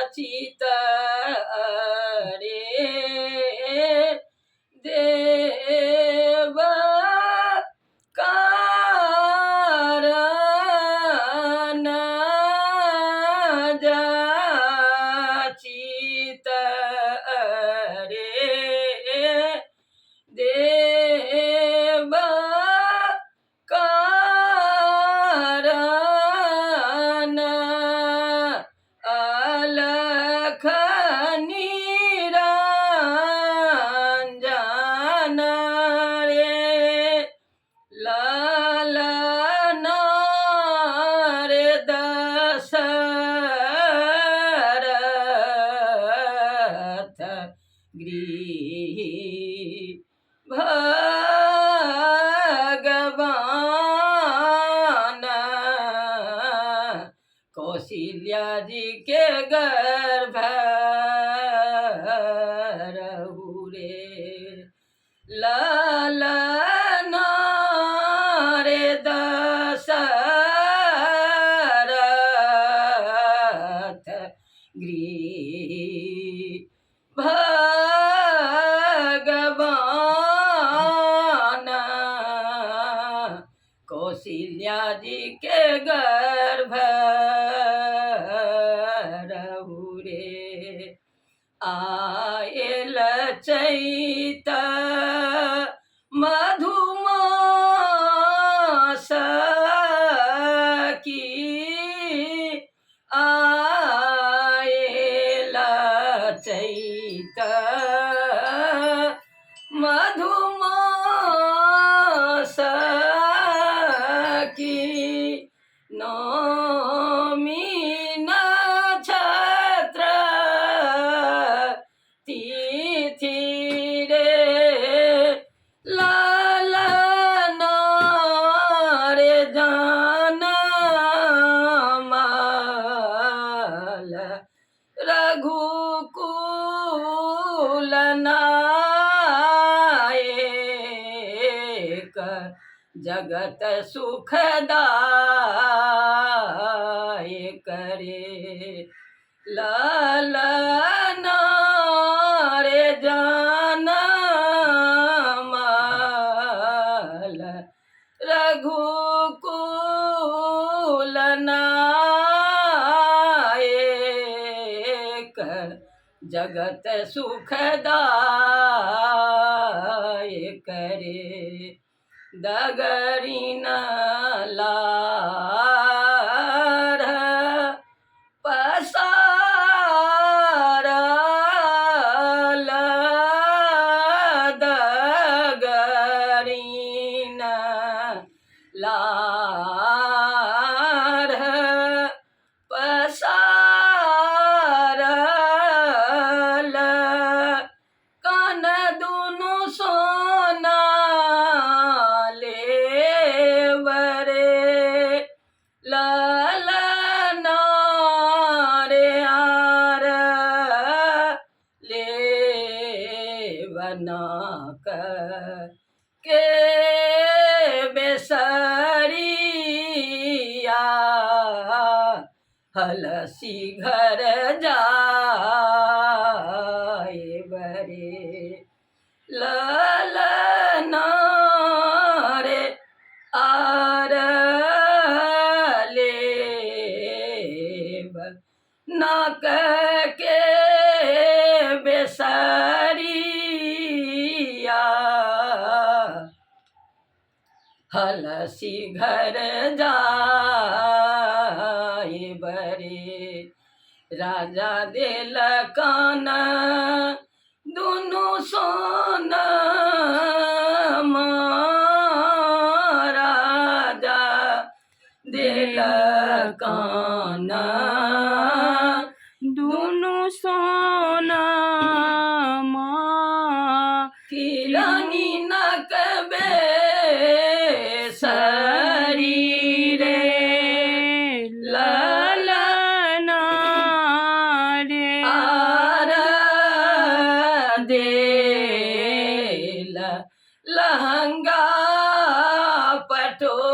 जाचित रे देव कारण जाचित रे देव कारण अलख निरंजन रे ललन रे दशरथ गृह भगवान कौशल्या जी के गर्भ रहु रे ललन रे दशरथ गृह भगवान कौशल्या जी के गर्भ रहु रे आयल चैत मधुमास की आयल चैत मधुमास की नौमी नक्षत्र तिथि रे लाल रे जान माल रघुकुल नायक जगत सुखदायक रे लाल रे जान माल रघुकुल नायक जगत सुखदायक रे दगरी न लार पसारल दगरी न लार पसारल कान दुनु सोना लेवरे लाल रे आर लेवना के बेसरिया हलसी घर जाए बरे लल रे आर लेब नाक के बेसरिया हलसी घर जाए बरे राजा देल कान दुनू सोना राजा देल कान दुनू सोना की रानी नकबे सरी रे ललना रे आर देल लहंगा पटोरा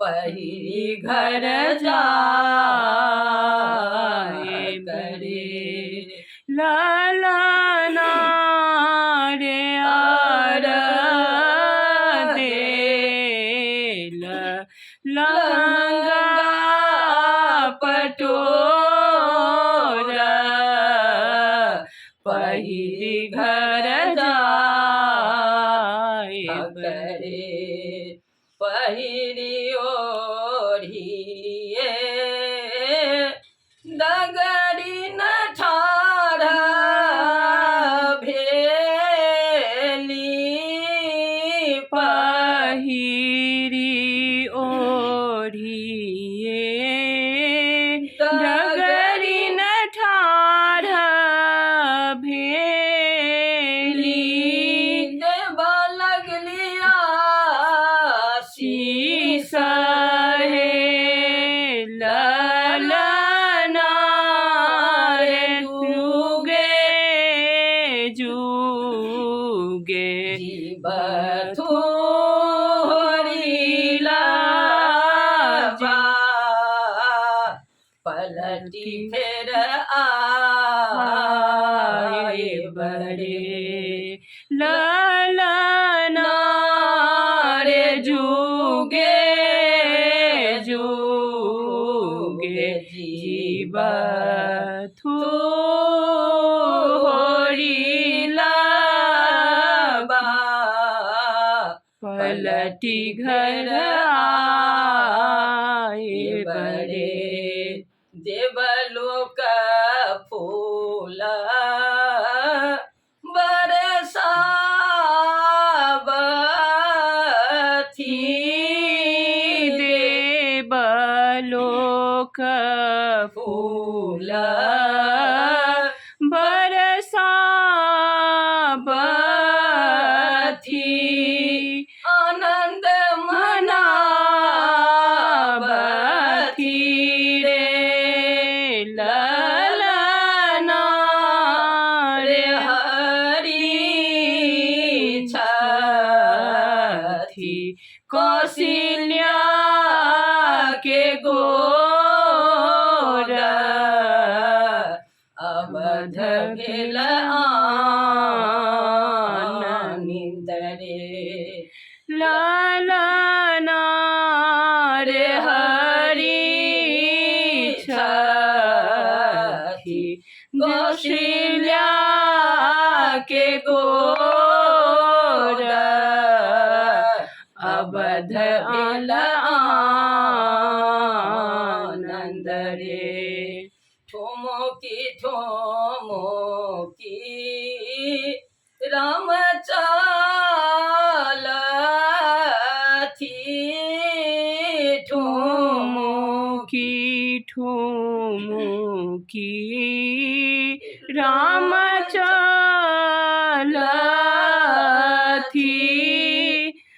पहिरी घर जा जाए करे। ललना रे आर देल लहंगा पटोर पहिरी घर जाए करे। पहिरी ओढ़िए डगरी न ठाढ़ भेली। पहिरी ओढ़िए डगरी न ठाढ़ भेली। देबा लगली आशीष शीस हे ललना रे जुगे जुगे जीवथु हरि लाबा पलटी फेर आए बड़े। ललना रे जुगे जुगे जीवथु हरि लाबा पलटी घर आए बड़े। देवलोक फूल बरसाबथि। देवलोक फूल बरसाबथि आनंद मनाबथि मनाबथि रे ललना रे रे हरि छथि छथि कौशल्या के गोर अवध भेल आनन्द रे। ललना रे हरि छथि कौशल्या के गोर अवध भेल आनन्द रे। ठुमुकी ठुमुकी राम चालथि ठुमुकी ठुमुकी राम चलथि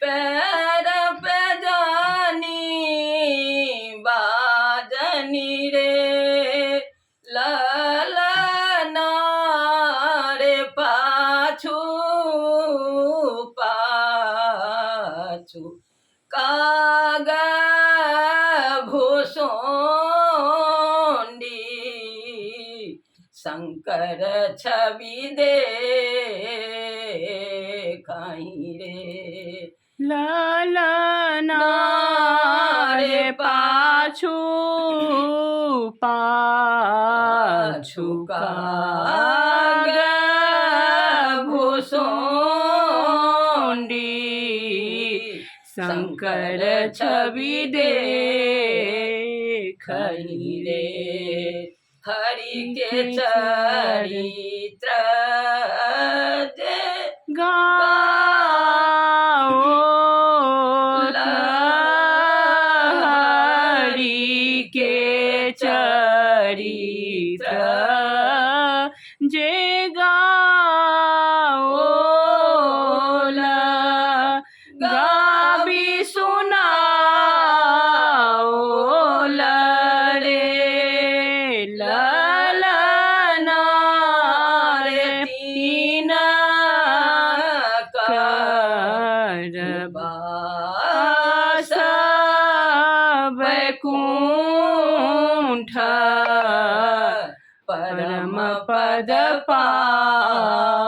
पैर पे जानी बाजनी रे ललना रे पाछू पाछू काग भूसुंडी शंकर छवि देखाई रे। ललना रे पाछू पाछू काग भूसुंडी शंकर छवि देखई रे। हरि के चरित्र जे गाओ हरि के चरित्र जे गाओ गाबी सुनाओ रे ललना रे तीन कर बास बैकुंठ परम पद पाई।